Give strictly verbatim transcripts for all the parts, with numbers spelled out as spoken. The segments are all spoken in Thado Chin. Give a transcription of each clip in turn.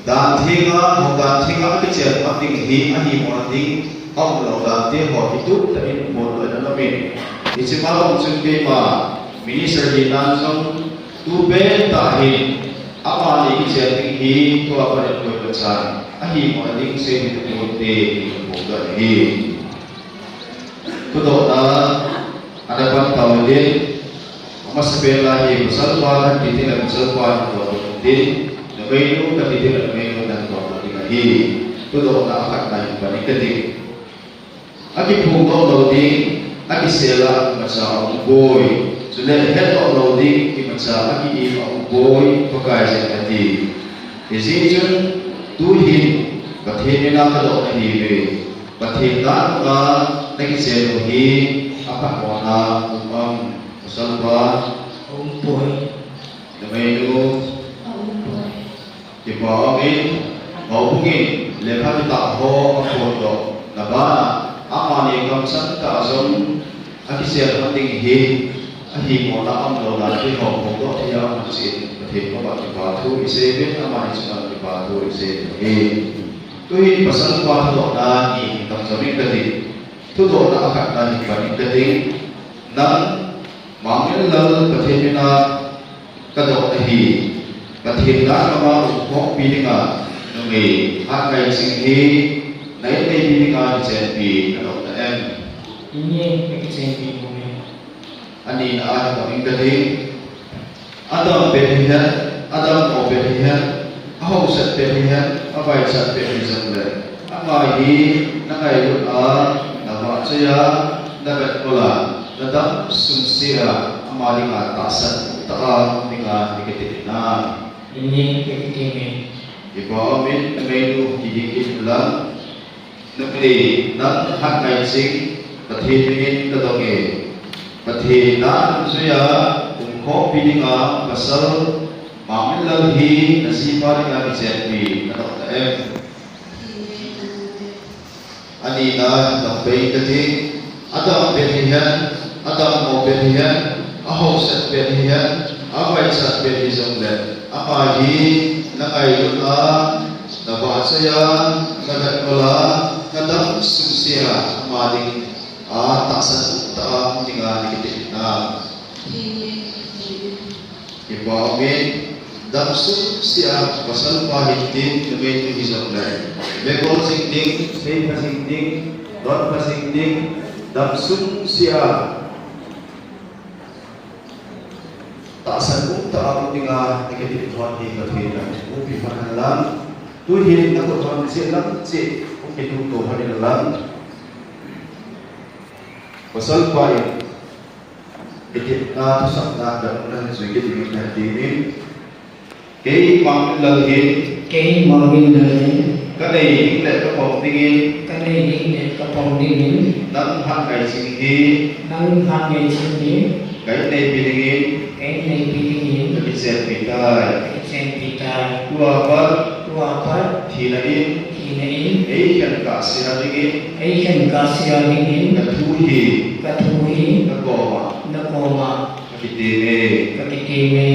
Dan thenga, hou dan thenga akichen ding hi ahimo na ding, aumlou dan te ho hi tup tah in bol lou in aum in. Hiche ma bang chun keima minister hina jong tupen tah hin amani kichen ding hi tua pat in koima chan ahimo na ding sei ding te hi bol lou ahi. Thudohna ana pan tau ding. Amasapen a hi pasal pa kati ding le pasal pa kati ding. Numeinu kati ding le numeinu kati ding ahi. Thudohna khatna hin pan kati. Akiphongdoh lou ding, akisel a imacha aumpoi. Chule hetdoh lou ding, imacha aki-im aumpoi, Pakai jeng ati. Hijeh chun, tuhin, Pathen mina kadoh nahiuve. Pathen dan a nakichen u hi aphatmona um am, pasal pa? Aumpoi. Numeinu? Aumpoi. Kipa umin, houbung in lekha kitah ho aphondoh na bana, amani kamchang tah a jong akichen ding hi ahimo na umlou na ti ho phongdoh thei a um jeh in Pathen koma kipa thu isei uvin, amani chunga kipa thu isei uve. Tuhin pasal pa thudohna ni tamjo ding kati. Thudohna khatna hin pan kati. Nang Mangminlal Pathen mina kadoh nahi. Pathen dan a umkhompi dinga numei Hatngaiching hi na inneipi dinga kichenpi nadoh na em? Enge, kakichenpi poi. Anina a hin pan kati. Adam pet hihen, Adam mou pet hihen, ahaosat pet hihen, avaichat pet hijongle, ama hi nangailut a, navahchoi a, navetngol a, nadam sungse a, ama dinga tahsan tah a um dinga nakiti hinam? Enge, kakiti e. Kipa umin, numeinu kihing in lang. Numei, nang Hatngaiching, Pathen minin kadong e. Pathen dan a jui a umkhompi dinga pasal Mangminlal hi najipa dinga kichenpi nadoh na em? Anina, nang pet kati. Adam pet hihen, Adam mou pet hihen, ahaosat pet hihen, avaichat pet hijongle, ama hi nangailut a, navahchoi a, navetngol a, nadam sungse a, ama dinga tahsan tah a um dinga nakiti hinam? Kipa umin, dam sungse a pasal pa hitin, numeinu hijongle, vengol jing ding, seipha jing ding, donpha jing ding, dam sungse a tahsan tah a um dinga nakiti thon hi Pathen in umpi phat hen lang. Tuhin nakhut thon cheh lang cheh, um kituh to phat hen lang. Pasal pa in, Pathen a thusapna dan a jui kit ding kati in. Kei Mangminlal hin. Kei Mangminlal hin. Kanei ding le kapom dingin. Kanei ding le kapom dingin. Nang Hatngaiching hi. Nang Hatngaiching hi. Ka inneipi dingin. Ka inneipi dingin. Kakichenpi tai. Kakichenpi tai. Tua pat. Tua pat. Thina in. Thina in. Eikhen kahsea dingin. Eikhen kahsea dingin. Kathu hi. Kathu hi. Nakoma. Nakoma. Kakiteme. Kakiteme.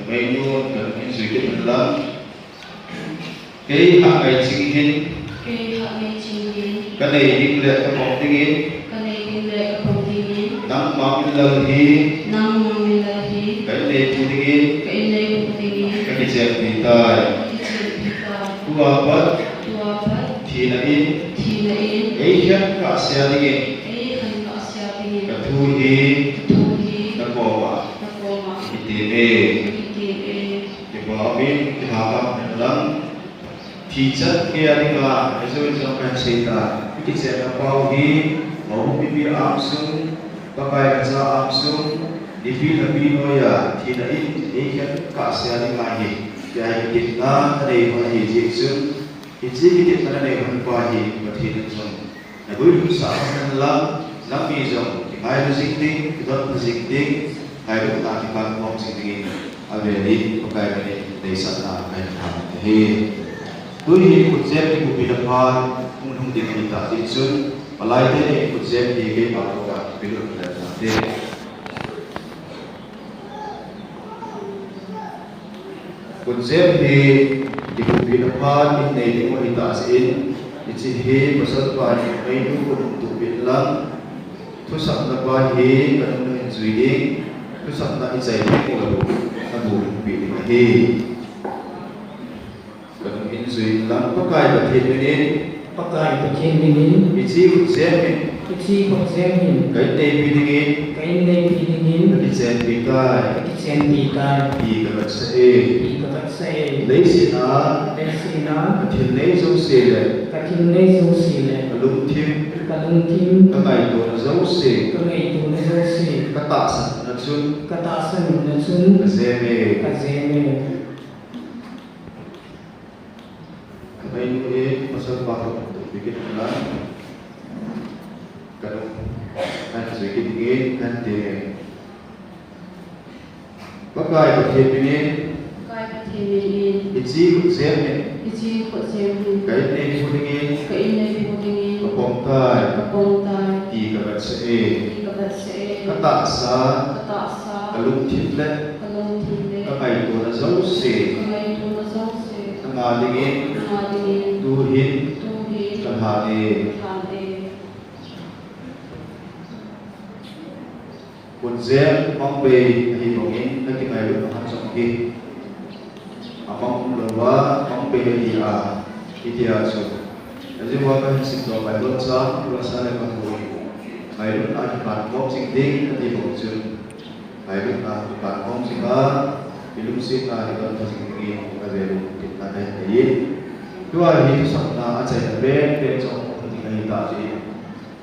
Numeinu, kahin jui kit hen lang. Kei Hatngaiching hin. Kei Hatngaiching hin. Kanei ding le kapom dingin. Kanei ding le kapom dingin. Nang Mangminlal hi. Nang Mangminlal hi. Ka inneipi dingin. Ka inneipi dingin. Kakichenpi tai. Kakichenpi tai. Tua pat. Tua pat. Thina in. Thina in. Eikhen kahsea dingin. Eikhen kahsea dingin. Kathu hi. Kathu hi. Nakoma. Nakoma. Kakiteme. Kakiteme. Kipa umin, kihahsat hen lang. Thichan geiya dinga, ajo in jong kahin sei tai. Ikichenna pau hi, houbung mipi angsung, Pakai ngacha angsung, nipi lhapi noiya, thina in eikhen kahsea ding ahi. Tia hi kitepna kanei u ahi jeh chun, hiche kitepna nanei u pa hi, Pathen in jong naguilhun sah hen lang, nangni jong kingailu jing ding, kidonbut jing ding, ngailutna kipankhom jing dingin, avel in Pakai min in deisahna kahin thum ahi. Tuhin khutjem kibupi le phat hung lhung ding ahi tah jeh chun, palai tenin khutjem hi keima koma kipelut le nate. Khutjem hi Kibulpina phat in nei ding u ahi tah jeh in, hiche hi pasal pa in einu khut in tup in lang, thusapna pa hi kanung in jui ding, thusapna i chai ding u abu, abu in pi ding ahi. Kanung in jui in lang, Pakai Pathen min in, Pakai Pathen min in, hiche khut jem hin, hiche khut jem hin, ka in neipi ding in, ka in neipi ding in, ka kichenpi tai, ka kichenpi tai, ti ka vetsah e, ti ka vetsah e. Leiset a, leiset a, ka thil nei jouse le, ka thil nei jouse le, ka lungthim, ka lungthim, ka ngaitona jouse, ka ngaitona jouse, ka tahsan na chun, ka tahsan na chun, ka jem e, ka jem e. Ka einu in pasal pa khut in tup in lang, kanung, kan jui kit ding in, kan ti e. Pakai Pathen min in, Pakai Pathen min in, hiche khut jem hin, hiche khut jem hin, ka in neipi ding in, ka in neipi ding in, ka pang tai, ka pang tai, ti ka vetsah e, ti ka vetsah e. Ka tahsa, ka tahsa, ka lungthim le, ka lungthim le, ka ngaitona jouse, ka ngaitona jouse, nanga ding in, nanga ding in, tu hin, tu hin, ka lhan e, ka lhan e. Khut jem mang bei ahi bang in, na kingailut na khat jong hi. Amang louva, mang bei ahi a, hitia chu. Ajeh chu kahin simdoh Bible chang, Bible chang le kahin ngailutna kipan khom jing ding, ati bang chun. Ngailutna kipan khom jing a, ilungsetna kidon jing ding in, kavel in, tin na kahin nei in. Tua hi thusapna achaina pen pen jong, ahi tah jeh in.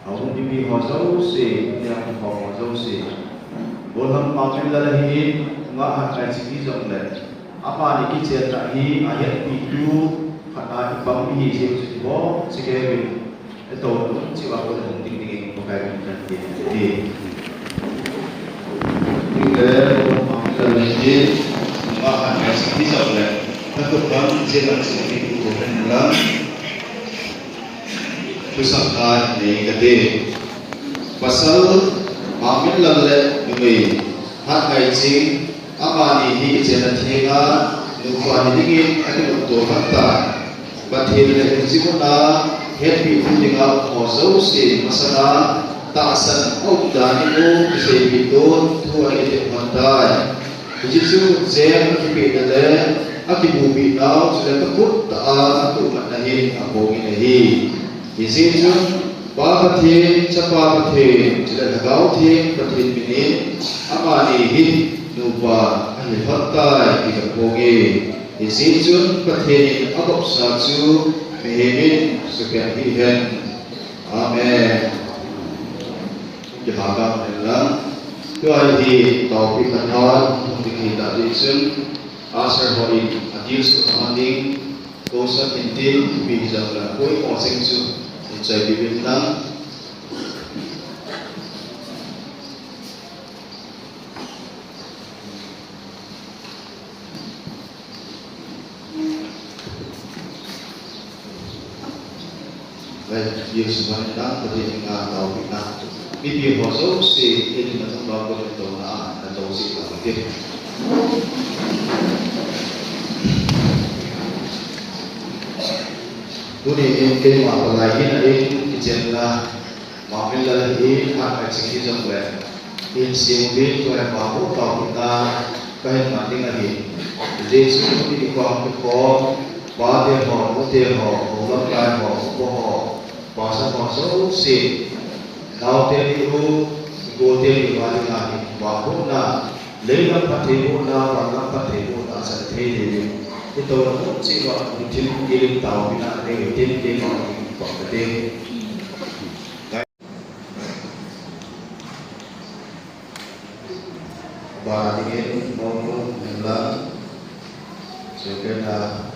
Ahung ipi ho jouse, niam ho ho jouse. Bolham Mangminlal hi, ngah hat ngai ching hijongle, amani kichenna hi ahetpitu khat a ipang ihi jeh u chu ibol cheh kei uvin, itoh lung cheh uva kon hung ding dingin Pakai min in kan ti ahi. Tin le, Bolham Mangminlal hi, ngah hat ngai ching hijongle, nakhut bang jeh lang cheh hi u ko hen lang. Thusapna nei kate. Pasal Mangminlal le numei Hatngaichin, amani hi kichenna thenga nupa hi dingin akimuto lhon tai. Pathen le hiche muna hetpitu dinga um ho jouse masanga tahsan a um dan in u kiseipeh tun thu ahin thot lhon tai. Hiche chu khutjem akipehna le akibupeh nau chule kakhut tah a atuhmatna hin aphongin ahi. Hijeh chun Pa Pathen, Chapa Pathen, chule Lhagao Theng Pathen minin amani hi nupa ahi lhon tai ti kaphonge. Hijeh chun Pathen in avopsa chu mihem in sukhen hih hen. Amen. Kipah tah in lang. Tua hi taopeh phat hung ding ahitah jeh chun, usher hon adil suh aman ding, kosa hintin, ipi hijongle, koi mo sing chu, in chai bibin lang. Lai, Jesu man na, Pathen in ataopeh na. Mipi ho jouse, Pathen in athangvah kon in touna a, natou jing taute. Tuni in keima palai hina in, kichenna, Mangminlal hi, Hatngaichin hijongle, in sing uvin tua hi vangboh taopehna kahin man ding ahi. Jesu in i khang kikhom, pate ho, nute ho, hou lamkai ho, upa ho, pastor ho jouse, naote ni u, gote ni u a dinga hi vangbohna, leilam phattheibohna, vanlam phattheibohna, asan thei thei in. Itouna mun cheh uva, lungthim gilin taopehna nei utin, keima in kipah kate. Bana dingin, mong mong, nang lang, second half.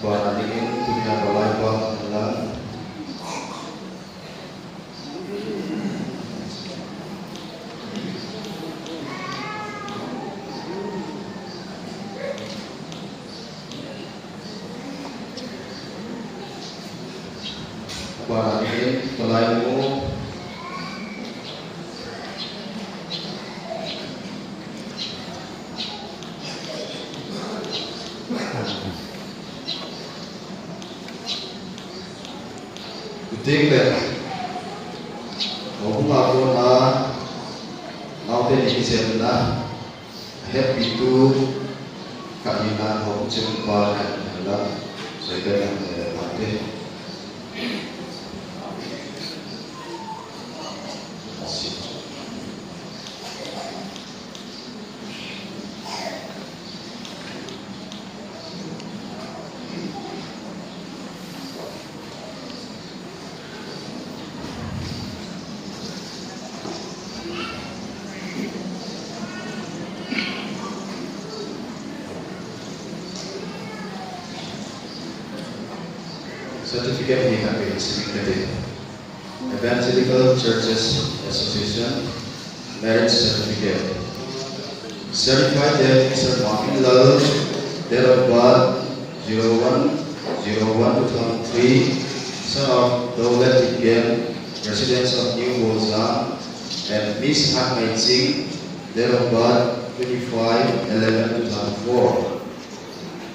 Bana dingin, tunia palai pa, nang lang. Para ni palai mo. Kuting le. Houbung a kona naote ni kisem na. Happy to ka ina houbung chim pa ka ina la. Soikai na, eh, mate. Certificate ni ka pe sini ka de. Evangelical Churches Association, marriage certificate. Certified that Mister Martin Lal, date of birth zero one zero one two thousand three, son of Dolet Tiken, residents of New Bozang, and Miss Hak Mai Ching, date of birth twenty-five eleven two thousand four.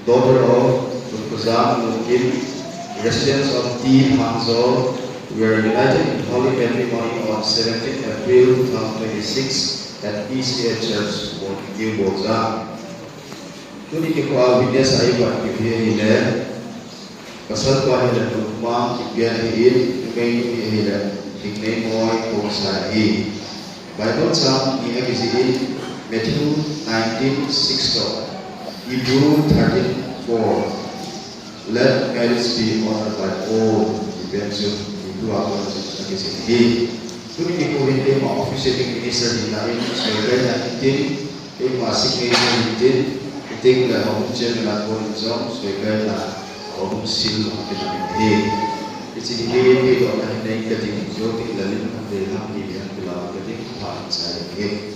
Daughter of Tunkuzang Mukim, residents of T Hangzhou, were united in holy matrimony on seventeenth April two thousand twenty-six at P C A Church, New Bozang. Tuni kikhoa witness a ipat kit hi ahile, pasal pa hile Nungmang Kipian ahin, numei nu hi ahile Lhingneimoi Khongsai ahi. Bible chang ni akijih in Matthew nineteen six toh Hebrew thirteen four. Let marriage be honored by all. Kipen chu Hebrew a kon chu akijih hi. Tuni nikho hin keima officiating minister hina in soikai na hitin, keima signature hitin, hitin le houbung chairman a kon jong soikai na houbung seal hung kina hi. Hiche hi keidohna hi nei ka ding, jou ding le lim hung dei ham ti hi hung kila ka ding, pha hung chai ding hi.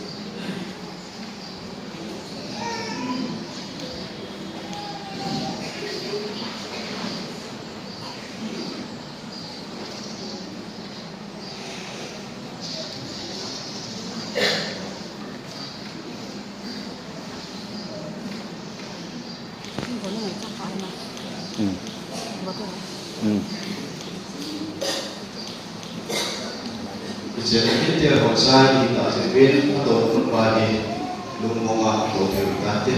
Hiche hi tia hon sai hi ta che pin, a to pa hi lungmong a to thei ta te.